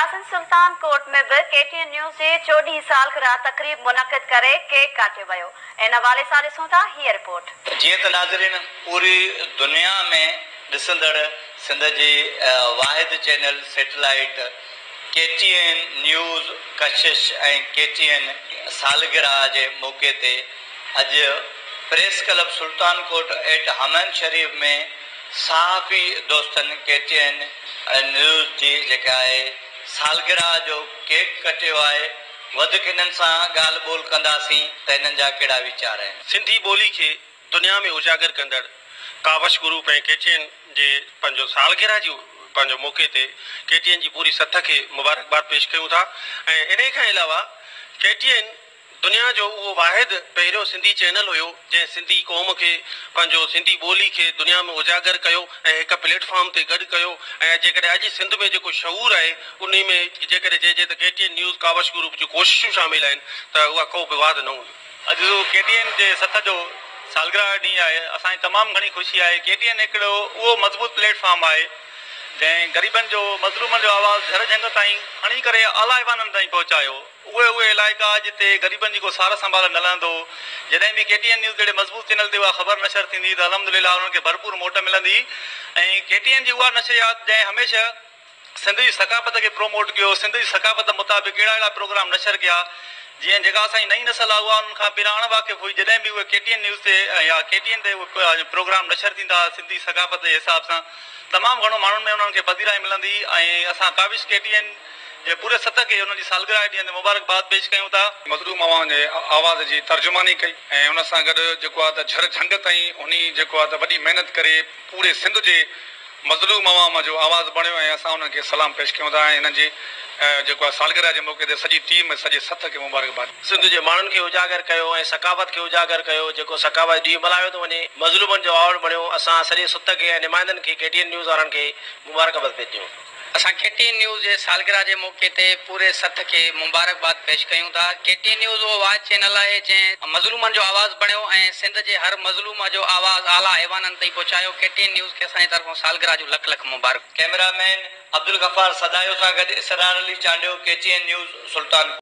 ناظرين سلطان ڪوٽ ۾ به ڪي ٽي N news جي 14 سالگرهه تقريب منعقد ڪري ڪيڪ ڪاٽيو ويو. ان حوالي سان ڏسون ٿا هيء رپورٽ. جيئن ته ناظرين پوري دنيا ۾ ڏسندڙ سنڌ جي واحد channel satellite K T N news Kashish ۽ K T N سالگرهه جي موقعي تي اڄ press club Sultankot at Humayun Sharif ۾ صحافي دوستن ڪي ٽي اين نيوز جي جيڪا آهي سالگرهه جو ڪيڪ ڪٽيو آهي وڌيڪ هنن سان ڳالهه ٻولهه ڪنداسين ته هنن جا ڪهڙا ويچار آهن. سنڌي ٻولي کي دنيا ۾ اجاگر ڪندڙ ڪاوش گروپ ۽ ڪي ٽي اين جي پنهنجو سالگرهه جي پنهنجو موقعي تي ڪي ٽي اين جي پوري سٿ کي مبارڪباد پيش ڪيون ٿا ۽ انهي کان علاوه ڪي ٽي اين دنيا جو اهو واحد پهريون سنڌي چينل هيو جنهن سنڌي قوم کي پنهنجو سنڌي ٻولي کي دنيا ۾ اجاگر ڪيو ۽ هڪ پليٽ فارم تي گڏ ڪيو ۽ جيڪڏهن اڄ سنڌ ۾ جيڪو شعور آهي انهي ۾ جيڪڏهن چئجي ته K T N news Kawish group جون ڪوششون شامل آهن ته اها ڪو به واڌ نه هوندي. اڄ ڪي ٽي اين جي سٿ جو سالگرهه ڏينهن آهي اسان جي تمام گهڻي خوشي آهي ڪي ٽي اين هڪڙو اهو مضبوط پليٽ فارم آهي جنهن غريبن جو مظلومن جو آواز جهر جهنگ تائين کڻي ڪري اعليٰ ايوانن تائين پهچايو. اهي اهي علائقا جتي غريبن جي ڪو سار سنڀال نه لهندو هو، جڏهن به ڪي ٽي اين نيوز جهڙي مضبوط چينل تي اها خبر نشر ٿيندي ته الحمدلله انهن کي ڀرپور موٽ ملندي ۽ ڪي ٽي اين جي اها نشريات جنهن هميشه سنڌ جي ثقافت کي پروموٽ ڪيو، سنڌ جي ثقافت مطابق اهڙا اهڙا پروگرام نشر ڪيا جيئن جيڪا اسان جي نئين نسل آهي اها انهن کان پهريان اڻ واقف هئي جڏهن به اهي ڪي ٽي اين نيوز تي يا ڪي ٽي اين تي اهي پروگرام نشر ٿيندا هئا سنڌي ثقافت جي حساب سان تمام گهڻو ماڻهن ۾ انهن کي پذيرائي ملندي ۽ اسان ڪاوش ڪي ٽي اين جي پوري سٿ کي انهن جي سالگرهه جي ڏينهن تي مبارڪباد پيش ڪيون ٿا. مظلوم عوام جي آواز جي ترجماني ڪئي ۽ ان سان گڏ جيڪو آهي ته جهر جهنگ تائين انهي جيڪو آهي ته وڏي محنت ڪري پوري سنڌ جي مظلوم عوام جو آواز بڻيو ۽ اسان انهن کي سلام پيش ڪيون ٿا ۽ هنن جي جيڪو آهي سالگرهه جي موقعي تي سڄي ٽيم ۽ سڄي سٿ کي مبارڪباد. سنڌ جي ماڻهن کي اجاگر ڪيو ۽ ثقافت کي اجاگر ڪيو جيڪو ثقافت ڏينهن ملهايو ٿو وڃي مظلومن جو آواز بڻيو اسان سڄي سٿ کي ۽ نمائندن کي ڪي ٽي اين نيوز وارن کي مبارڪباد پيش ڏيون. اسان ڪي ٽي اين نيوز جي سالگرهه جي موقعي تي پوري سٿ کي مبارڪباد پيش ڪيون ٿا. ڪي ٽي اين نيوز اهو واحد چينل آهي جنهن مظلومن جو آواز بڻيو ۽ سنڌ جي هر مظلوم جو آواز اعليٰ ايوانن تائين پهچايو. ڪي ٽي اين نيوز کي اسان جي طرفان سالگرهه جون لک لک مبارڪون. ڪئميرا مين عبدالغفار سدايو سان گڏ Israr Ali Chandio, K T N news, Sultanpur.